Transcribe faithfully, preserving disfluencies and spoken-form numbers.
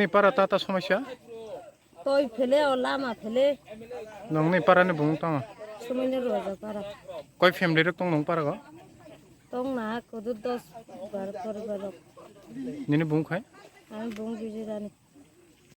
Para tata somosya? Toi phele o lama phele. Nongni para ni bung tong? Somoi ni roja para. Koi family rok tong nong para go? Tong na kudu dos bar poribar rok. Nini bung khai? Ang bung biji dani.